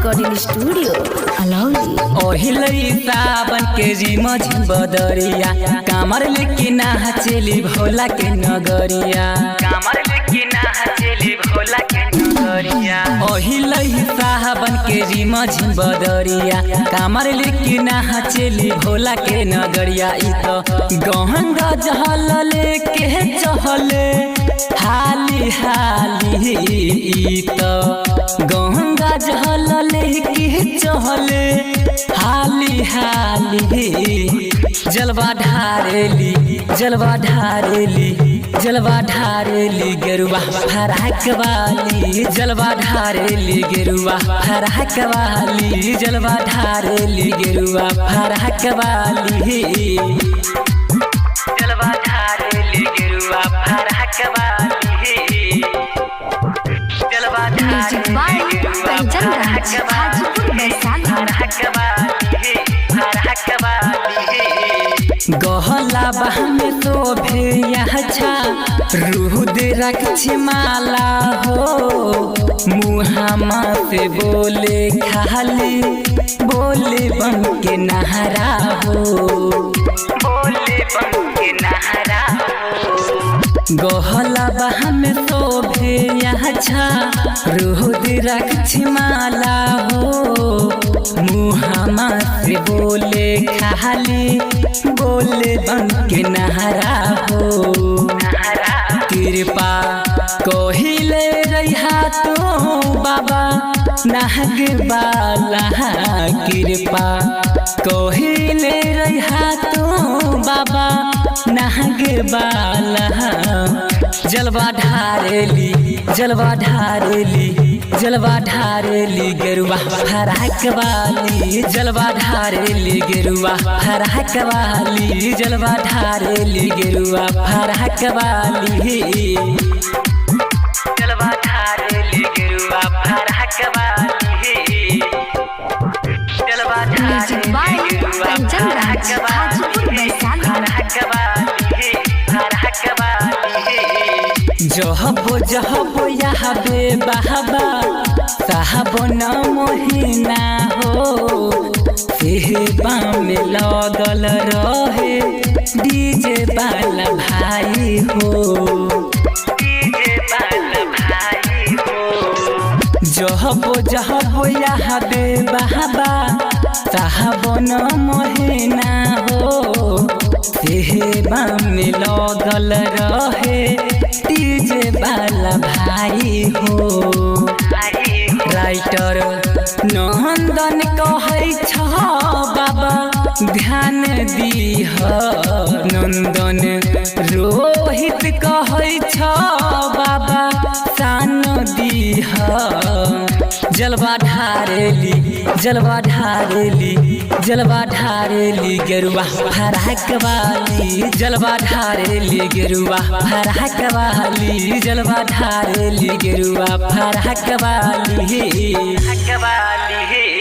Recording studio Alauli. ओहिलई सावन के रिमझ बदरिया, कामर लेके नाचेली भोला के नगरिया, कामर लेके नाचेली भोला के नगरिया। ओहिलई सावन के रिमझ बदरिया, कामर लेके नाचेली भोला के नगरिया। इ तो गहंगा जहल लेके चहले हाली हाली, इ तो गंगा जहल लेके चहले हाली हाली। जलवा ढारेली, जलवा ढारेली, जलवा ढारेली गेरुआ फराक वाली, जलवा ढारेली गेरुआ फराक वाली, जलवा ढारेली गेरुआ फराक वाली, जलवा ढारेली गेरुआ फराक वाली, जलवा म्यूजिक बाय ढारेली गेरुआ कंचन राज, फराक हाजीपुर वाली, वैशाली। फराक वाली, फराक वाली। गहला बाह में शोभे अच्छा रूह रक्षी माला हो, मुहामा से बोले खाली बोले बन के नहरा हो, बोले बन के नहरा हो। गहला बाह में शोभे अच्छा रूह रक्षी माला हो, मुहामा से बोले खाली बोले बन के नहरा हो। कृपा कहिले रहा तो बाबा नाग बाला, कृपा कहिले रहा तो बाबा नाग बाला। जलवा ढारेली, जलवा ढारेली, जलवा ढारेली गेरुआ फराक वाली, जलवा ढारेली गेरुआ फराक वाली, जलवा ढारेली गेरुआ फराक वाली, जलवा ढारेली गेरुआ फराक वाली, जलवा म्यूजिक बाय ढारेली गेरुआ कंचन राज, फराक हाजीपुर वाली, वैशाली। फराक वाली, फराक वाली। जहबो जहबो यहबे बाबा साहब न मोहिना हो, सेहबा में लगल रहे डीजे वाला भाई हो, डीजे वाला भाई हो। जहबो जहबो यहबे बाबा साहब न मोहिना हो, सेहबा में लगल रहे डीजे वाला भाई हो। राइटर नंदन कहै छ बाबा ध्यान दीह, नंदन रोहित कहै छ बाबा शान दीह। जलवा ढारेली, जलवा ढारेली, जलवा ढारेली गेरुआ फराक वाली, जलवा ढारेली गेरुआ फराक वाली, जलवा ढारेली गेरुआ फराक वाली, फराक वाली।